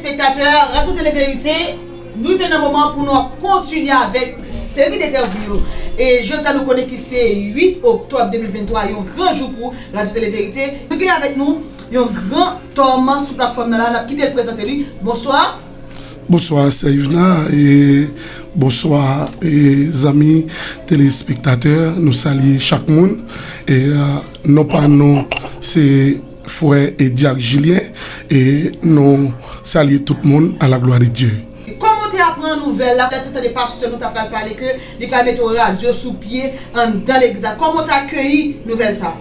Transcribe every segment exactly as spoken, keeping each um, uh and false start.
Telespèktatè Radyo Tele Verite, nou rive nan moman pou nou ap kontinye avèk seri de entèvyou yo. E jodi a nou konnen ki se uit oktòb de mil venntwa, yon gran jou pou Radyo Tele Verite. Nou gen avèk nou yon gran tòm sou platfòm nan la, n ap kite l prezante li. Bonswa. Bonswa, Sè Yvna, e bonswa, e zanmi telespektatè. Nou salye chak moun. E, e, non pa nou, se frè e dyak Jilyen, e nou salye tout moun à la gloire de Dieu. Kòman w te aprann nouvèl la, lè w te tande pastè nou ta pral pale ke li pral mete yon radyo sou pye anndan legliz la? Kòman w te akeyi nouvèl sa?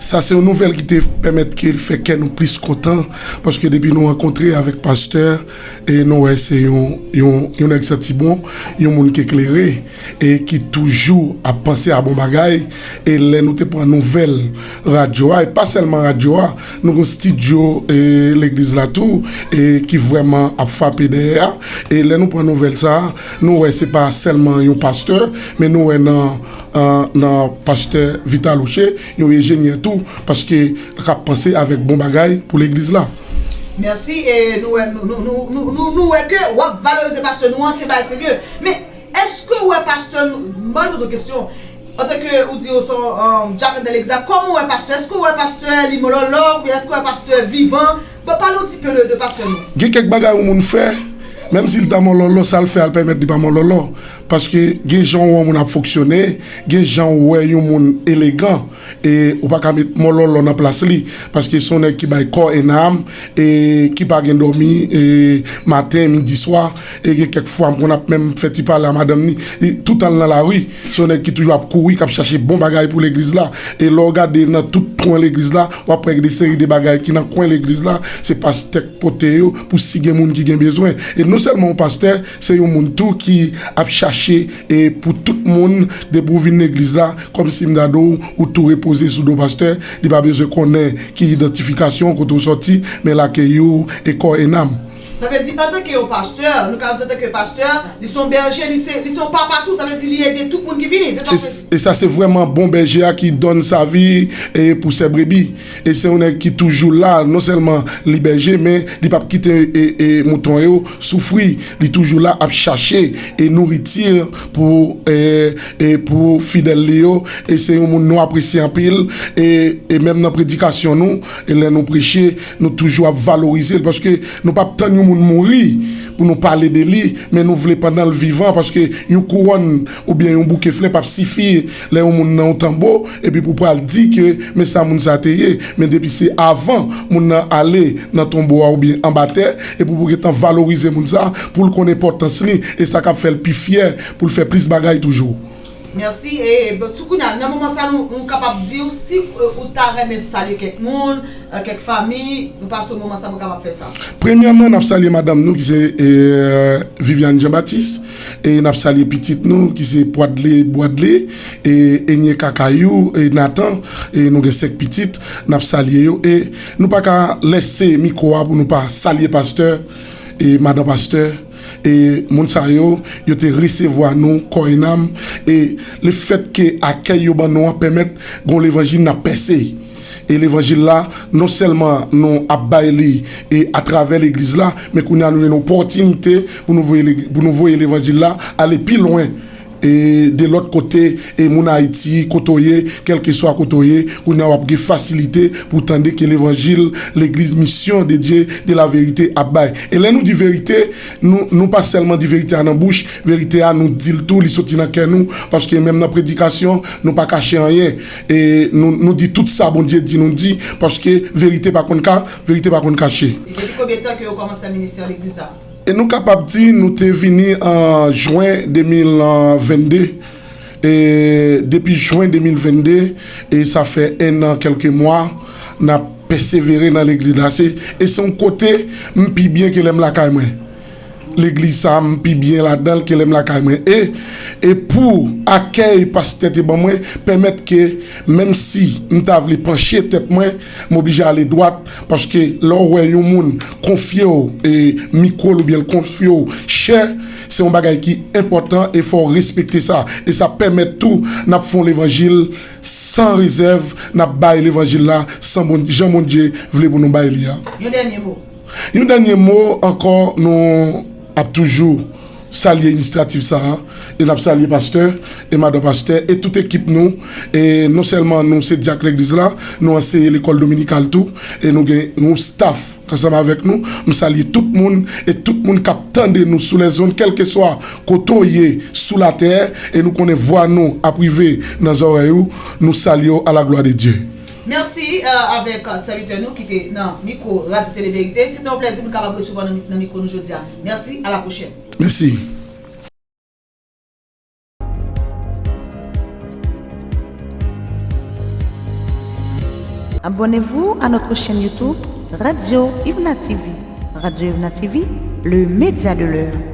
Sa se yon nouvèl ki te pèmèt ke l fè kè nou plis kontan, paske depi nou rankontre avèk pastè, e nou wè se yon, yon, yon nèg santi bon, yon moun ki eklere, e ki toujou ap panse a bon bagay. E lè nou te pran nouvèl radyo a, e pa sèlman radyo a, nou gen stidyo, e, legliz la tou, e ki vrèman ap frape dèyè a. E lè nou pran nouvèl sa a, nou wè se pa sèlman yon pastè, men nou wè nan, an, nan pastè Vital Rocher, yon enjenyè tou, paske l ap panse avèk bon bagay pou legliz la. Mèsi, e nou wè, nou, nou, nou, nou, nou, nou wè ke w ap valorize pastè nou an, se bagay serye. Men, èske w wè pastè nou, m pral poze w kesyon, antanke ou di w se yon, um, dyak anndan legliz la, kòman w wè pastè? Èske w wè pastè li mòlòlò, oubyen èske w wè pastè vivan? Bon, pale yon ti pe de, de pastè nou. Gen kèk bagay yon moun fè, menm si l ta mòlòlò, sa l fè a l pèmèt li pa mòlòlò. Paske gen jan w wè yon moun ap fonksyone, gen jan w wè yon moun elegan, e ou pa ka met mòlòlò nan plas li, paske se yon nèg ki bay kò e nanm, e ki pa gen dòmi, e maten, midi, swa, e gen kèk fwa m konn ap menm fè ti pale a madanm ni, li toutan l nan lari, se yon nèg ki toujou ap kouri, k ap chache bon bagay pou legliz la, e lè w gade nan tout kwen legliz la, w ap wè gen de seri de bagay ki nan kwen legliz la, se pastè k pote yo, pou si gen moun ki gen bezwen, e non sèlman yon pastè, se yon moun tou ki ap chache, e pou tout moun, depi w vin legliz la, kòmsi m ta di w, ou tou repoze sou do pastè, li pa bezwen konnen ki idantifikasyon w, kote w sòti, men l akeyi w e kò e nanm. Sa vle di, antanke yon pastè, nou ka di antanke pastè, li se yon bèje, li se, li se yon papa tou, sa vle di li ede tout moun ki vini, se sa w vle di? E sa se vrèman bon bèje a ki donn sa vi, e pou sè brebi. E se yon nèg ki toujou la, non sèlman li bèje, men li p ap kite, e, e mouton yo soufri. Li toujou la ap chache, e nouriti pou, e, e pou fidèl li yo. E se yon moun nou apresye anpil. E, e menm nan predikasyon nou, e lè nou preche, nou toujou ap valorize l, paske nou p ap tann yon moun mouri pou nou pale de li, men nou vle pandan l vivan, paske yon kouwòn oubyen yon bouke flè p ap sifi lè yon moun nan yon tanbo, epi pou pral di ke men sa moun sa te ye, men depi se avan moun nan ale nan tonbo a oubyen anba tè, epi pou gentan valorize moun sa, pou l konn enpòtans li, e sa k ap fè l pi fyè, pou l fè plis bagay toujou. Mèsi. E, bon, sou kounye a, nan moman sa, nou, nou kapab di w si, e, ou ta renmen salye kèk moun, e, kèk fanmi, nou pase w moman sa pou kapab fè sa. Premyèman, n ap salye madanm nou ki se, e, Viviane Jean Baptiste, e n ap salye pitit nou ki se Pwadley Bwadley, e Enye Kakayou, e Nathan, e nou gen senk pitit, n ap salye yo, e nou pa ka lèse mikwo a pou nou pa salye pastè, e madan pastè, e moun sa yo, yo te resevwa nou kò e nanm, e lefètke akèy yo ban nou an pèmèt gon levanjil n ap pèse. E levanjil la, non sèlman nou ap bay li e atravè legliz la, men kounye a nou gen opòtinite pou nou voye le-, pou nou voye levanjil la ale pi lwen. E de lòt kote, e moun Ayiti, kote w ye, kèlkeswa kote w ye, kounye a w ap gen fasilite pou tande ke levanjil legliz Mission de Dieu de la Vérité ap bay. E lè nou di verite, nou, nou pa sèlman di verite a nan bouch, verite a nou di l tou, li soti nan kè nou, paske menm nan predikasyon, nou pa kache anyen. E nou, nou di tout sa Bondye di nou di, paske verite pa konn ka, verite pa konn kache. Depi konbyen tan ke w kòmanse nan ministè legliz la? E nou kapab di nou te vini an jen de mil vennde. E depi jen de mil vennde, e sa fè en an, kèlke mwa, n ap pèsevere nan legliz la. Se, e se yon kote m pi byen ke lè m lakay mwen. Legliz sa a, m pi byen ladan l ke lè m lakay mwen. E, e pou akèy pastè te ban mwen, pèmèt ke, menm si m ta vle panche tèt mwen, m oblije ale dwat, paske lè w wè yon moun konfye w, e, mikwo l oubyen l konfye w chè, se yon bagay ki enpòtan e fò w respekte sa. E sa pèmèt tou n ap fè yon levanjil san rezèv, n ap bay levanjil la san Bon-, jan Bondye vle pou nou bay li a. Yon dènye mo. Yon dènye mo ankò, nou ap toujou salye inisyativ sa a, e n ap salye pastè e madan pastè e tout ekip nou. E non sèlman nou se dyak legliz la, nou anseye lekòl dominikal tou, e nou gen yon staff ansanm avèk nou. M salye tout moun, e tout moun k ap tande nou sou lèzonn, kèlkeswa kote w ye sou latè, e nou konnen vwa nou ap rive nan zòrèy ou. Nou salye w à la gloire de Dieu. Mèsi, euh, avèk, euh, sèvitè nou ki te nan mikwo Radyo Tele Verite. Se te yon plèzi pou n kapab resevwa nan, nan mikwo nou jodi a. Mèsi, à la prochaine. Mèsi. Abonnez-vous à notre chaîne YouTube Radio Ivna T V. Radio Ivna T V, le média de l'heure.